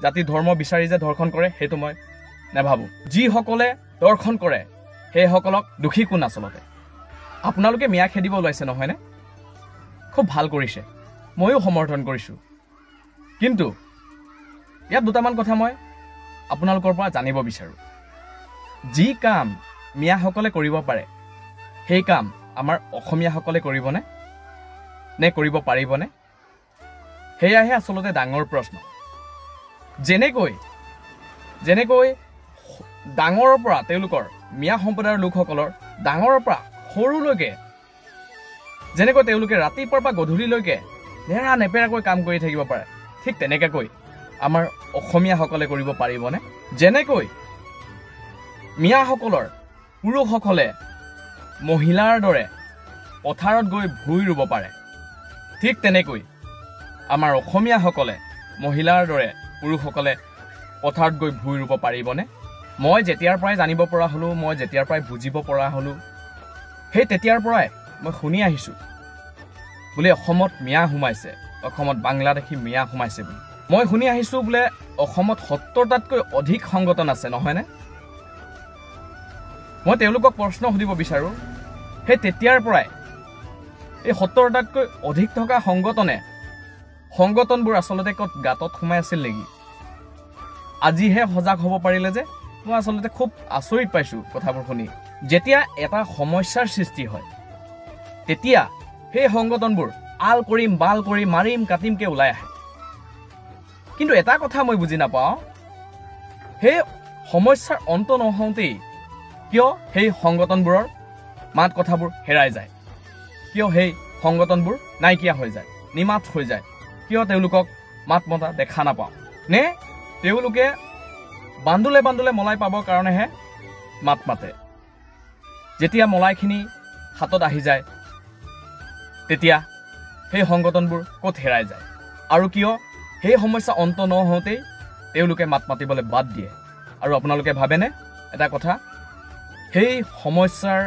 জাতি ধৰ্ম বিচাৰি যে ধৰ্ষণ কৰে সেইটো মই নাভাবোঁ। যিসকলে ধৰ্ষণ কৰে সেইসকলক দোষী কোন আচলতে? আপোনালোকে মিয়া খেদিব ওলাইছে নহয়নে? খুব ভাল কৰিছে, ময়ো সমৰ্থন কৰিছোঁ। কিন্তু ইয়াত দুটামান কথা মই আপোনালোকৰ পৰা জানিব বিচাৰোঁ। যি কাম মিয়াসকলে কৰিব পাৰে সেই কাম আমাৰ অসমীয়াসকলে কৰিবনে নে কৰিব পাৰিবনে? সেয়াহে আচলতে ডাঙৰ প্ৰশ্ন। যেনেকৈ ডাঙৰৰ পৰা তেওঁলোকৰ মিয়া সম্প্ৰদায়ৰ লোকসকলৰ ডাঙৰৰ পৰা সৰুলৈকে যেনেকৈ তেওঁলোকে ৰাতিপুৱাৰ পৰা গধূলিলৈকে নেৰা নেপেৰাকৈ কাম কৰি থাকিব পাৰে, ঠিক তেনেকৈ আমাৰ অসমীয়াসকলে কৰিব পাৰিবনে? যেনেকৈ মিয়াসকলৰ পুৰুষসকলে মহিলাৰ দৰে পথাৰত গৈ ভূঁই ৰুব পাৰে, ঠিক তেনেকৈ আমাৰ অসমীয়াসকলে মহিলাৰ দৰে পুৰুষসকলে পথাৰত গৈ ভূঁই ৰুব পাৰিবনে? মই যেতিয়াৰ পৰাই জানিব পৰা হ'লোঁ, মই যেতিয়াৰ পৰাই বুজিব পৰা হ'লোঁ, সেই তেতিয়াৰ পৰাই মই শুনি আহিছোঁ বোলে অসমত মিয়া সোমাইছে, অসমত বাংলাদেশী মিয়া সোমাইছে বুলি। মই শুনি আহিছোঁ বোলে অসমত 70টাতকৈ অধিক সংগঠন আছে, নহয়নে? মই তেওঁলোকক প্ৰশ্ন সুধিব বিচাৰোঁ, সেই তেতিয়াৰ পৰাই এই 70টাতকৈ অধিক থকা সংগঠনবোৰ আচলতে ক'ত গাঁতত সোমাই আছিল নেকি? আজিহে সজাগ হ'ব পাৰিলে যে মই আচলতে খুব আচৰিত পাইছোঁ কথাবোৰ শুনি। যেতিয়া এটা সমস্যাৰ সৃষ্টি হয় তেতিয়া সেই সংগঠনবোৰ আল কৰিম বাল কৰিম মাৰিম কাটিমকৈ ওলাই আহে। কিন্তু এটা কথা মই বুজি নাপাওঁ, সেই সমস্যাৰ অন্ত নহওঁতেই কিয় সেই সংগঠনবোৰৰ মাত কথাবোৰ হেৰাই যায়? কিয় সেই সংগঠনবোৰ নাইকিয়া হৈ যায়, নিমাত হৈ যায়? কিয় তেওঁলোকক মাত মতা দেখা নাপাওঁ? নে তেওঁলোকে বান্দোলে বান্দোলে মলাই পাবৰ কাৰণেহে মাত মাতে? যেতিয়া মলাইখিনি হাতত আহি যায় তেতিয়া সেই সংগঠনবোৰ ক'ত হেৰাই যায়? আৰু কিয় সেই সমস্যা অন্ত নহওঁতেই তেওঁলোকে মাত মাতিবলৈ বাদ দিয়ে? আৰু আপোনালোকে ভাবেনে এটা কথা, সেই সমস্যাৰ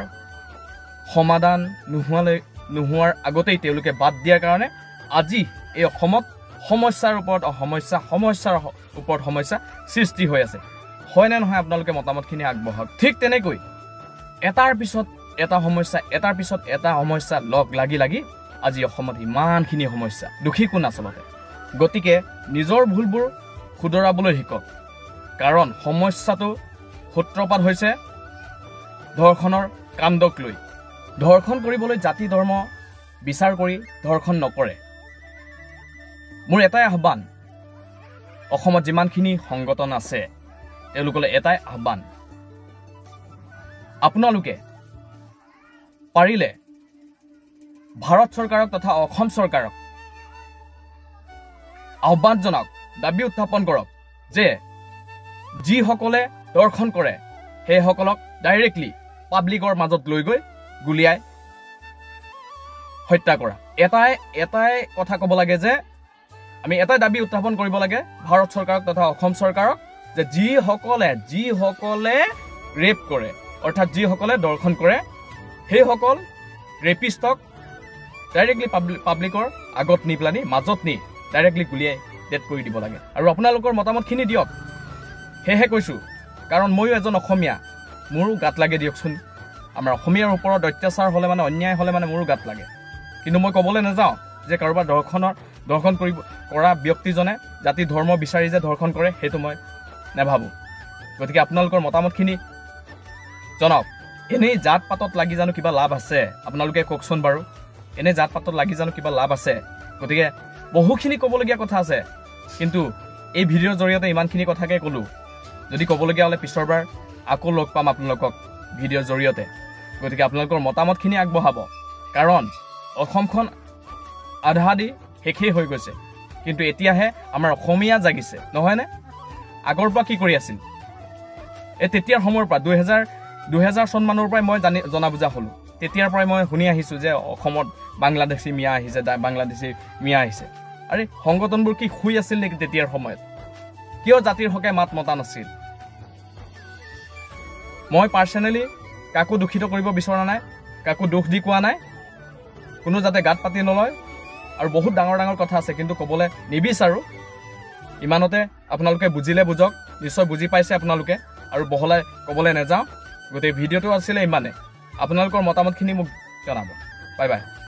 সমাধান নোহোৱাৰ আগতেই তেওঁলোকে বাদ দিয়াৰ কাৰণে আজি এই অসমত সমস্যাৰ ওপৰত সমস্যা, সমস্যাৰ ওপৰত সমস্যা সৃষ্টি হৈ আছে, হয়নে নহয়? আপোনালোকে মতামতখিনি আগবঢ়াওক। ঠিক তেনেকৈ এটাৰ পিছত এটা সমস্যা, এটাৰ পিছত এটা সমস্যা লগ লাগি লাগি আজি অসমত ইমানখিনি সমস্যা। দোষী কোন আচলতে? গতিকে নিজৰ ভুলবোৰ শুধৰাবলৈ শিকক, কাৰণ সমস্যাটো সূত্ৰপাত হৈছে ধৰ্ষণৰ কাণ্ডক লৈ। ধৰ্ষণ কৰিবলৈ জাতি ধৰ্ম বিচাৰ কৰি ধৰ্ষণ নকৰে। মোৰ এটাই আহ্বান, অসমত যিমানখিনি সংগঠন আছে তেওঁলোকলৈ এটাই আহ্বান, আপোনালোকে পাৰিলে ভাৰত চৰকাৰক তথা অসম চৰকাৰক আহ্বান জনাওক, দাবী উত্থাপন কৰক যে যিসকলে ধৰ্ষণ কৰে সেইসকলক ডাইৰেক্টলি পাব্লিকৰ মাজত লৈ গৈ গুলীয়াই হত্যা কৰা। এটাই কথা ক'ব লাগে যে আমি এটাই দাবী উত্থাপন কৰিব লাগে ভাৰত চৰকাৰক তথা অসম চৰকাৰক যে যিসকলে ৰেপ কৰে, অৰ্থাৎ যিসকলে ধৰ্ষণ কৰে, সেইসকল ৰেপিষ্টক ডাইৰেক্টলি পাব্লিকৰ আগত নি পেলানি মাজত নি ডাইৰেক্টলি গুলীয়াই ডেট কৰি দিব লাগে। আৰু আপোনালোকৰ মতামতখিনি দিয়ক। সেয়েহে কৈছোঁ, কাৰণ ময়ো এজন অসমীয়া, মোৰো গাত লাগে দিয়কচোন। আমাৰ অসমীয়াৰ ওপৰত অত্যাচাৰ হ'লে মানে অন্যায় হ'লে মানে মোৰো গাত লাগে। কিন্তু মই ক'বলৈ নাযাওঁ যে কাৰোবাৰ ধৰ্ষণ কৰা ব্যক্তিজনে জাতি ধৰ্ম বিচাৰি যে ধৰ্ষণ কৰে সেইটো মই নাভাবোঁ। গতিকে আপোনালোকৰ মতামতখিনি জনাওক। এনেই জাত পাতত লাগি জানো কিবা লাভ আছে? আপোনালোকে কওকচোন বাৰু, এনেই জাত পাতত লাগি জানো কিবা লাভ আছে? গতিকে বহুখিনি ক'বলগীয়া কথা আছে, কিন্তু এই ভিডিঅ'ৰ জৰিয়তে ইমানখিনি কথাকে ক'লোঁ। যদি ক'বলগীয়া হ'লে পিছৰবাৰ আকৌ লগ পাম আপোনালোকক ভিডিঅ'ৰ জৰিয়তে। গতিকে আপোনালোকৰ মতামতখিনি আগবঢ়াব, কাৰণ অসমখন আধা দি শেষেই হৈ গৈছে, কিন্তু এতিয়াহে আমাৰ অসমীয়া জাগিছে, নহয়নে? আগৰ পৰা কি কৰি আছিল? এই তেতিয়াৰ সময়ৰ পৰা 2000 চনমানৰ পৰাই মই জনা বুজা হ'লোঁ। তেতিয়াৰ পৰাই মই শুনি আহিছোঁ যে অসমত বাংলাদেশী মিয়া আহিছে, বাংলাদেশী মিয়া আহিছে। আৰে সংগঠনবোৰ কি শুই আছিল নেকি তেতিয়াৰ সময়ত? কিয় জাতিৰ হকে মাত মতা নাছিল? মই পাৰ্চনেলি কাকো দূষিত কৰিব বিচৰা নাই, কাকো দোষ দি কোৱা নাই, কোনো যাতে গাত পাতি নলয়। আৰু বহুত ডাঙৰ ডাঙৰ কথা আছে, কিন্তু ক'বলৈ নিবিচাৰোঁ। ইমানতে আপোনালোকে বুজিলে বুজক, নিশ্চয় বুজি পাইছে আপোনালোকে, আৰু বহলাই ক'বলৈ নাযাওঁ। গোটেই ভিডিঅ'টো আছিলে ইমানে। আপোনালোকৰ মতামতখিনি মোক জনাব। Bye bye.